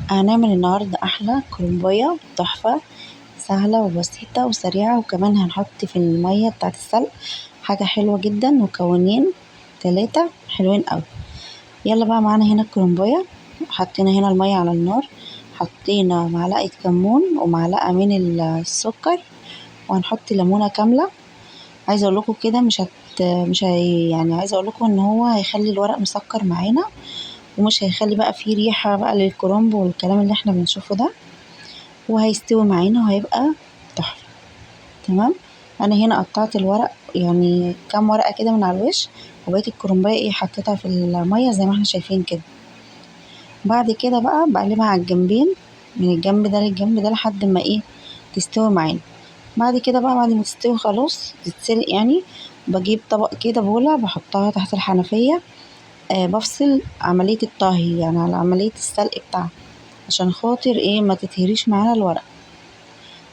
هنعمل النهاردة أحلى كرنباية تحفة، سهلة وبسيطة وسريعة، وكمان هنحط في المية بتاعة السلق حاجة حلوة جدا، مكونين 3 حلوين قوي. يلا بقى معانا هنا الكرنباية، حطينا هنا المية على النار، حطينا معلقة كمون ومعلقة من السكر، وهنحط ليمونة كاملة. عايزة اقول لكم كده مش هت مش هي يعني عايزة اقول لكم ان هو هيخلي الورق مسكر معانا، ومش هيخلي بقى فيه ريحة بقى للكرنب والكلام اللي احنا بنشوفه ده، وهيستوي معانا وهيبقى تحفة. تمام. انا هنا قطعت الورق يعني كام ورقة كده من على الوش، وبقيت الكرنباية حطيتها في المية زي ما احنا شايفين كده. بعد كده بقى بقلبها على الجنبين، من الجنب ده للجنب ده لحد ما تستوي معانا. بعد كده بقى بعد ما تستوي خلاص تتسلق يعني، بجيب طبق كده بولة بحطها تحت الحنفية، بفصل عملية الطهي يعني على عملية السلق بتاعها عشان خاطر ما تتهريش معانا الورق.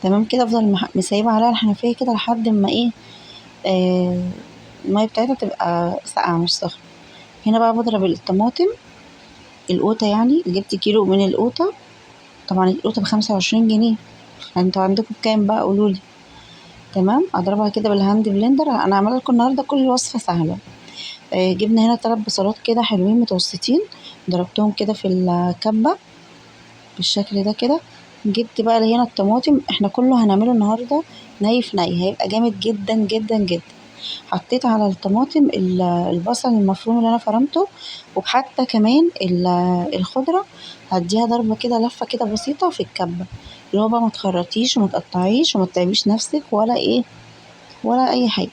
تمام كده. افضل مسيبة عليها الحنفية كده لحد ما المية بتاعتها تبقى ساقعة مش سخنة. هنا بقى بضرب الطماطم القوطة، يعني جبت كيلو من القوطة، طبعا القوطة ب25 جنيه، انتوا عندكم بكام بقى قولولي. تمام. اضربها كده بال hand blender. انا عامله لكم النهارده كل وصفه سهله. جبنا هنا 3 بصلات كده حلوين متوسطين، ضربتهم كده في الكبه بالشكل ده كده. جبت بقى هنا الطماطم، احنا كله هنعمله النهارده ني في ني، هيبقى جامد جدا جدا جدا. حطيت على الطماطم البصل المفروم اللي انا فرمته، وحتى كمان الخضره هديها ضربه كده لفه كده بسيطه في الكبه، اللي هو بقى ما تخرطيش وما تقطعيش وما تتعبيش نفسك ولا ايه ولا اي حاجه.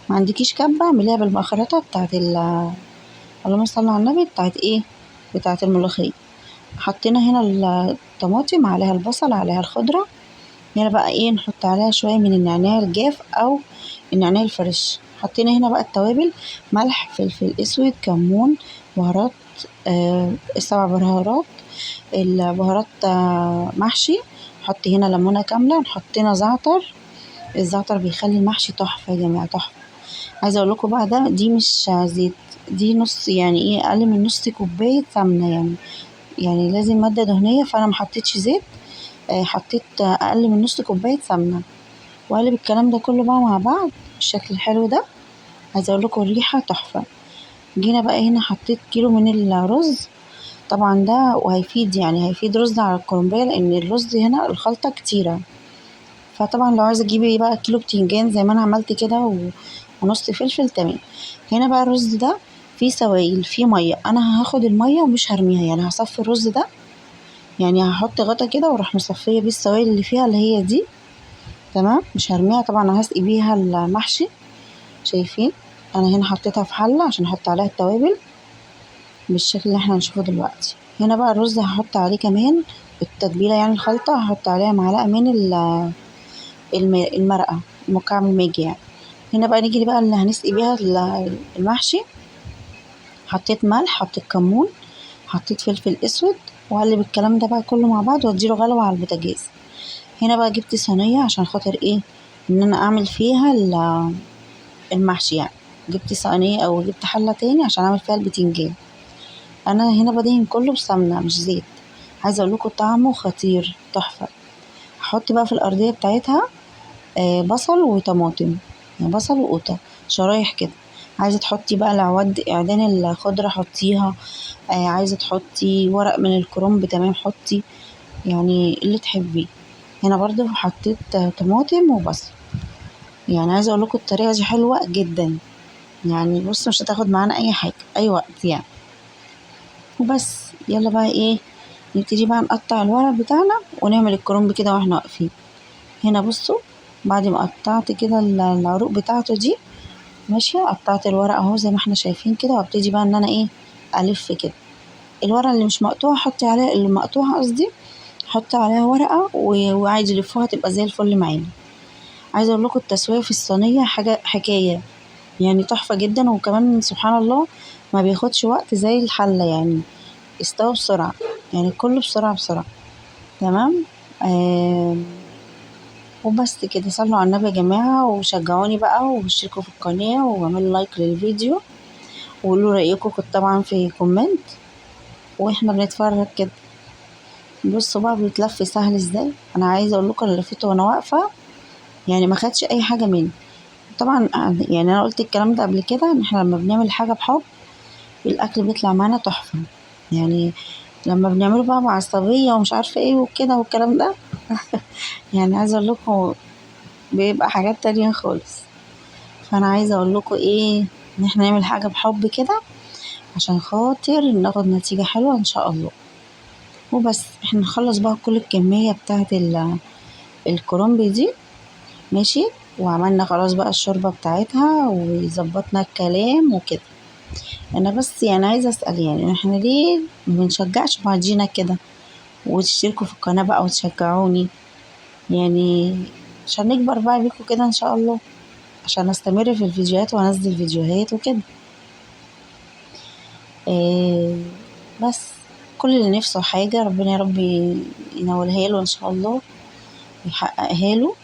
ما عندكيش كبه اعمليها بالمخرطه بتاعت اللهم صل على النبي بتاعت ايه بتاعت الملوخيه. حطينا هنا الطماطم عليها البصل عليها الخضره. هنا بقى نحط عليها شويه من النعناع الجاف او النعناع الفريش. حطينا هنا بقى التوابل، ملح، فلفل اسود، كمون، بهارات، 7 بهارات، البهارات، محشي. نحط هنا ليمونه كامله، نحط هنا زعتر، الزعتر بيخلي المحشي تحفه يا جماعه تحفه. عايزه اقول لكم بقى ده دي مش زيت، دي نص يعني ايه اقل من نص كوبايه سمنه، يعني لازم ماده دهنيه، فانا ما حطيتش زيت، حطيت اقل من نص كوبايه سمنه. واقلب الكلام ده كله بقى مع بعض بالشكل الحلو ده. عايزه اقول لكم الريحه تحفه. جينا بقى هنا حطيت كيلو من الرز، طبعا ده وهيفيد يعني هيفيد رز على الكرنبايه لان الرز هنا الخلطه كتيره. فطبعا لو عايزه تجيبي بقى كيلو بتنجان زي ما انا عملت كده ونص فلفل تمام. هنا بقى الرز ده فيه سوائل فيه ميه، انا هاخد الميه ومش هرميها، يعني هصفي الرز ده، يعني هحط غطا كده واروح مصفيه بيه السوائل اللي فيها اللي هي دي. تمام. مش هرميها طبعا، هسقي بيها المحشي. شايفين انا هنا حطيتها في حله عشان احط عليها التوابل بالشكل اللي احنا هنشوفه دلوقتي. هنا بقى الرز هحط عليه كمان التتبيله، يعني الخلطه هحط عليها معلقه من المرقه مكعب الماجي يعني. هنا بقى نيجي بقى اللي هنسقي بيها المحشي. حطيت ملح، حطيت كمون، حطيت فلفل اسود، واقلب الكلام ده بقى كله مع بعض واديله غلوه على البوتاجاز. هنا بقى جبت صينيه عشان خاطر ان انا اعمل فيها المحشي، يعني جبت صينيه او جبت حله تاني عشان اعمل فيها البتنجان. انا هنا بدهن كله بسمنه مش زيت، عايزه اقول لكم طعمه خطير تحفه. هحط بقى في الارضيه بتاعتها، بصل وطماطم، يعني بصل وقوطه شرايح كده. عايزه تحطي بقى العواد اعدان الخضره حطيها، عايزه تحطي ورق من الكرنب تمام حطي، يعني اللي تحبيه. هنا برضو حطيت طماطم وبصل. يعني عايزه اقول لكم الطريقه دي حلوه جدا، يعني بصوا مش هتاخد معانا اي حاجه اي وقت يعني. وبس. يلا بقى نبتدي بقى نقطع الورق بتاعنا ونعمل الكرنب كده واحنا واقفين. هنا بصوا بعد ما قطعت كده العروق بتاعته دي ماشيه، قطعت الورق اهو زي ما احنا شايفين كده، وابتدي بقى ان انا الف كده الورقه اللي مش مقطوعه، حطي عليها اللي مقطوعه قصدي حطي عليها ورقه وعادي لفوها تبقى زي الفل معانا. عايزه اقول لكم التسويه في الصينيه حاجه حكايه يعني تحفه جدا، وكمان سبحان الله ما بياخدش وقت زي الحله، يعني استوى بسرعه، يعني كله بسرعه بسرعه. تمام. وبس كده. صلوا على النبي يا جماعه، وشجعوني بقى واشتركوا في القناه واعملوا لايك للفيديو وقولوا رايكم طبعا في comment، واحنا بنتفرج كده. بصوا بقى بيتلف سهل ازاي. انا عايزه اقول لكم اللي لفيته وانا واقفة يعني ما خدش اي حاجة مني. طبعا يعني انا قلت الكلام ده قبل كده، ان احنا لما بنعمل حاجة بحب الاكل بيطلع معانا تحفة. يعني لما بنعمله بقى بعصبيه ومش عارفه ايه وكده والكلام ده يعني عايزه اقول لكم بيبقى حاجات تانية خالص. فانا عايزه اقول لكم ايه، ان احنا نعمل حاجة بحب كده عشان خاطر ناخد نتيجة حلوة ان شاء الله. وبس احنا نخلص بقى كل الكمية بتاعه الكرنب دي، ماشي. وعملنا خلاص بقى الشوربة بتاعتها وظبطنا الكلام وكده. انا بس يعني عايزه اسال، يعني احنا ليه ما بنشجعش بعضينا كده وتشتركوا في القناة بقى وتشجعوني، يعني عشان نكبر بقى بيكم كده ان شاء الله، عشان استمر في الفيديوهات وانزل فيديوهات وكده. بس كل اللي نفسه حاجة ربنا يا رب ينولها له ان شاء الله ويحققها له.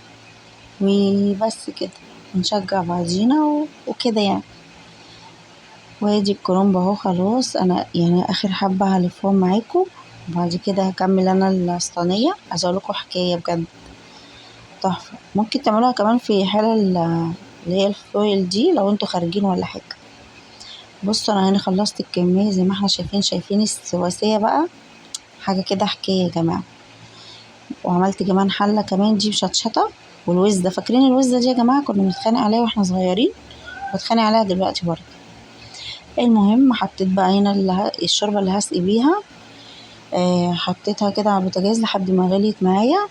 وبس كده نشجع بعضينا وكده يعني. وادي الكرنب اهو خلاص، انا يعني اخر حبه هلفهم معاكم وبعد كده هكمل انا الصينية. عايزه اقول لكم حكاية بجد تحفة. ممكن تعملوها كمان في حاله اللي هي الفويل دي لو انتوا خارجين ولا حاجة. بصوا انا هنا خلصت الكمية زي ما احنا شايفين، شايفين السواسيه بقى، حاجة كده حكاية يا جماعة. وعملت كمان حله كمان دي مشطشطه. والوزه، فاكرين الوزه دي يا جماعة؟ كنا بنتخانق عليها واحنا صغيرين، بتخانق عليها دلوقتي برضه. المهم حطيت بقى هنا الشوربة اللي هسقي بيها، حطيتها كده على البوتاجاز لحد ما غليت معايا،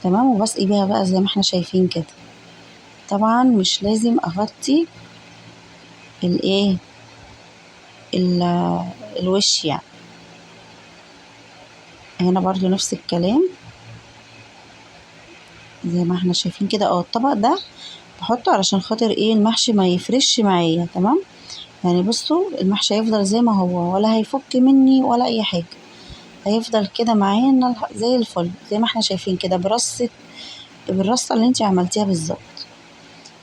تمام. وبسقي بيها بقى زي ما احنا شايفين كده. طبعا مش لازم اغطي الايه الوش يعني. هنا برضو نفس الكلام زي ما احنا شايفين كده. الطبق ده بحطه علشان خاطر ايه، المحشي ما يفرش معايا، تمام. يعني بصوا المحشي هيفضل زي ما هو، ولا هيفك مني ولا اي حاجة، هيفضل كده معانا زي الفل زي ما احنا شايفين كده، بالرصه اللي انت عملتيها بالظبط.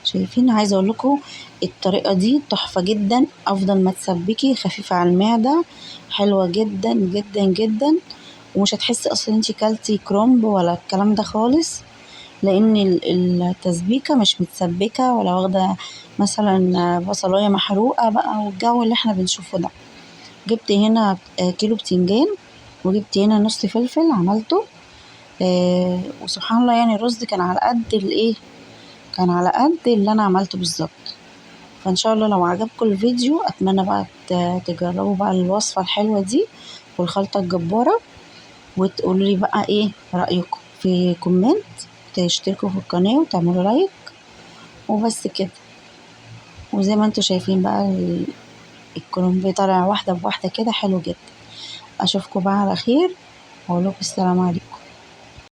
شايفين؟ عايزه اقول لكم الطريقة دي تحفة جدا، افضل ما تسبكي، خفيفة على المعدة، حلوة جدا جدا جدا، ومش هتحسي اصلا انت كلتي كرنب ولا الكلام ده خالص، لان التسبيكه مش متسبكه ولا واخده مثلا بصلايه محروقة بقى والجو اللي احنا بنشوفه ده. جبت هنا كيلو بتنجان، وجبت هنا نص فلفل عملته، وسبحان الله يعني الرز كان على قد الايه، كان على قد اللي انا عملته بالظبط. فان شاء الله لو عجبكم الفيديو اتمنى بقى تجربوا بقى الوصفة الحلوة دي والخلطه الجبارة، وتقولوا لي بقى ايه رايكم في comment، تشتركوا في القناة وتعملوا like. وبس كده. وزي ما انتم شايفين بقى الكرنب طالع واحدة بواحدة كده، حلو جدا. اشوفكم بقى على خير واقول لكم السلام عليكم.